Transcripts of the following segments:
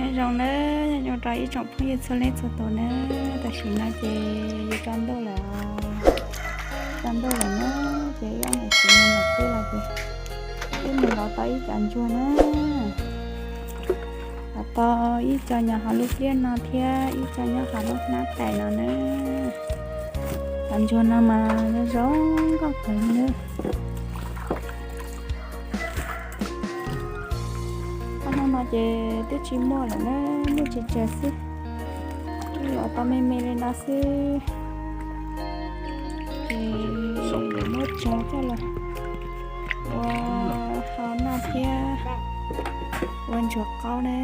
Nyob zoo nawb, nyob zoo rau ib tsoom phooj ywg txhua leej txhua tus nawb. Tam sim no ces yuav tsaus ntuj lawm, tsaus ntuj lawm nawb, ces wb ob niam txiv mus nram kwj los ces wb mus lov tau ib co ntsuag nawb. Lov tau ib co nyob hauv lub pliaj no thiab ib co nyob hauv lub hnab tais no nawb. Cov ntsuag no mas zoo zoo nkauj kawg li nawb. Ob hnub no ces twb tsis muaj lawm na, muaj tsawg tsawg xwb, lov tau me me li no xwb. Ces muab tso coj los ua hau noj thiab ua ntsuag qaub na.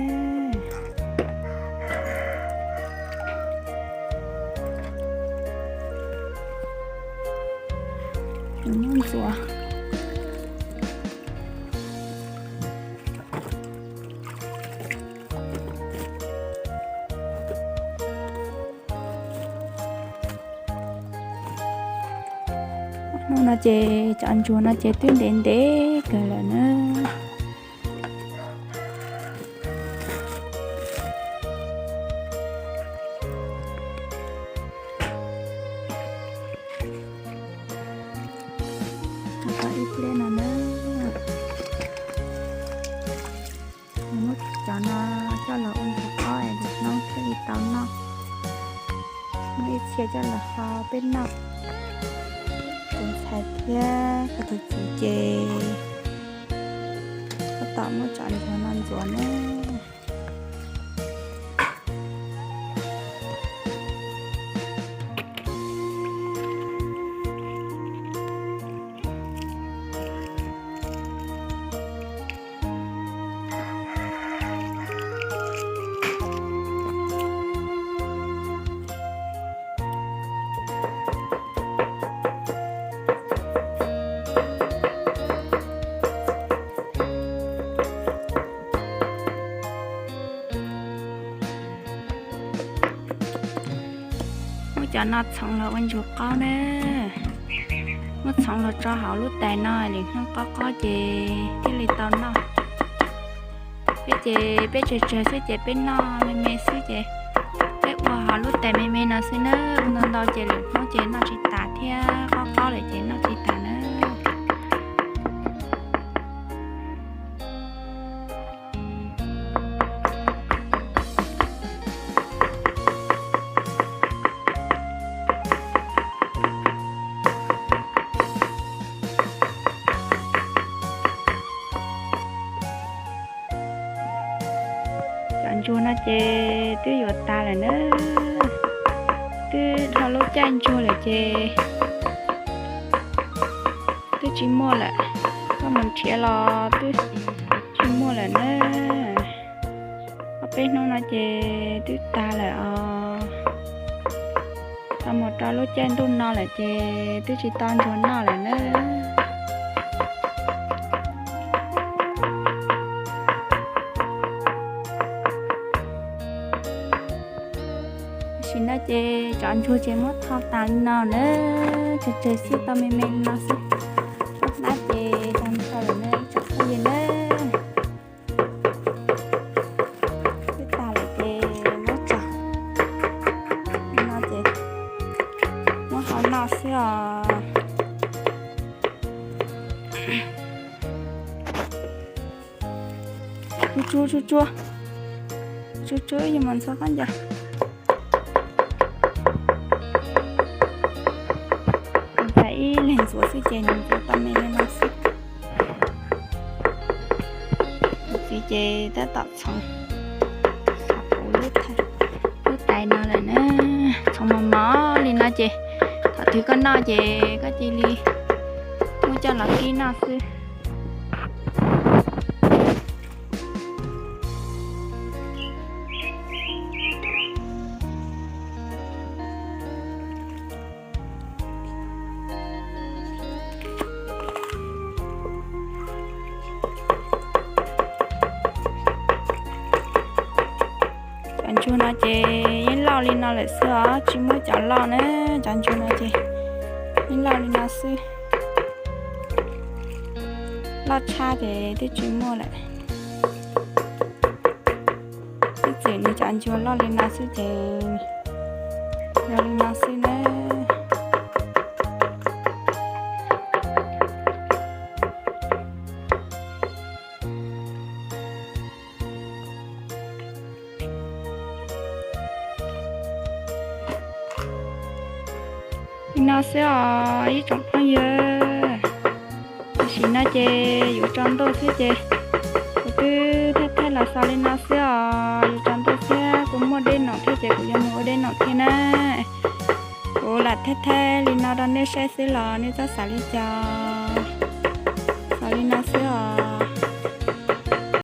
Ntsuag. Hnub no ces cov ntsuag no ces twb ntev ntev kawg lawm na. Tau ib pliag no na, muab cov no coj los ua ntsuag qaub es lwm hnub thiaj li tau noj. Muab ib txhia coj los hau peb noj. Tus ntxhais thiab koj tus txiv ces tab tom muab cov ntsuag no ntxuav na. Muab cov no txhoov los ua ntsuag qaub na. Muab txhoov los tso hauv lub tais no, lwm hnub qaub qaub ces thiaj li tau noj. Peb ces peb tsawg tsawg xwb ces peb noj me me xwb ces peb ua hauv lub tais me me no xwb na. Ua ntau ntau ces lwm hnub ces noj tsis tas thiab, qaub qaub lawm ces noj tsis tas na. Cov ntsuag no ces twb yuav tas lawm na. Twb dhau lub caij ntsuag lawm ces twb tsis muaj lawm. Koj mus nrhiav los twb tsis muaj lawm na. Ob peb hnub no ces twb tas lawm os. Tau mus rau lub caij ntuj no lawm ces twb tsis tau ntsuag noj lawm na. Tam sim no ces cov ntsuag ces muab tho tas li no na, tsawg tsawg xwb, tau me me li no xwb. Hnab ces tag nrho lawm na ib tsoom phooj ywg na. Twb tag lawm ces muab tso li no ces muab hau noj xwb os. Tsuag tsuag, tsuag tsuag, tsuag tsuag, yuav mus ntxuav khaub ncaws. Ib leeg ntxuav xwb ces nws ntxuav tau me li no xwb. Tus txiv ces tab tom txhoov, txhoov lub tais no lawm na. Txhoov mos mos li no ces thaum twg koj noj ces koj cia li muab coj los kib noj xwb. Cov ntsuag no ces yeej loj li no lawm xwb os, tsis muaj cov loj na. Cov ntsuag no ces yeej loj li no xwb. Loj tshaj ces twb tsis muaj lawm. Twb Txim nws cov ncua loj li no xwb ces yog li no xwb na. Li no xwb os ib tsoom phooj ywg. Tam sim no ces yuav tsaus ntuj xwb ces kuv twb thaij thaij los xaus li no xwb os. Yuav tsaus ntuj thiab kuv muaj dej num thiab ces kuv yuav mus ua dej num thiab na. Kuv lam thaij thaij li no rau nej saib xwb los nej txhob xav li cas. Xaus li no xwb os.